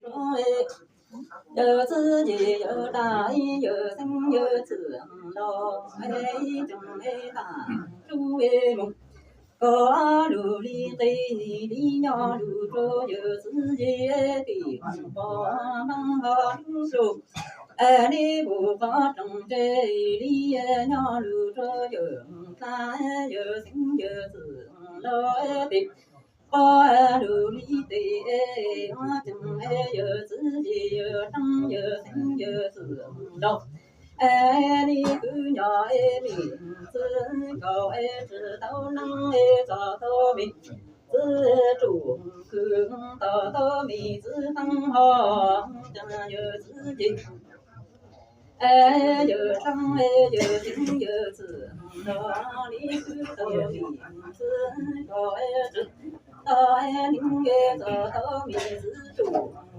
Yawg txiv ces yawg dab, yawg xeeb yawg txwm los, ib ceeb ib tag tsuj mus. Koj lug li qe li nyob lug rua yawg txiv ces tim pom npab ho lub lug, li pum qhov rooj ntseg li nyob lug rua yawg dab, yawg xeeb yawg txwm los pem. Koj lug li tes ua ceeb yawg txiv ces yawg dab, yawg xeeb yawg txwm los, li kwv nyob mim txwv nkaus tsi tau neeb txog tau mim txwv tsuj, kwv txog tau mim txwv teeb ho, ceeb yawg txiv ces yawg dab, yawg xeeb yawg txwm los, li kwv tau mim txwv nkaus tsi tau neeb txog tau mim txwv tsuj.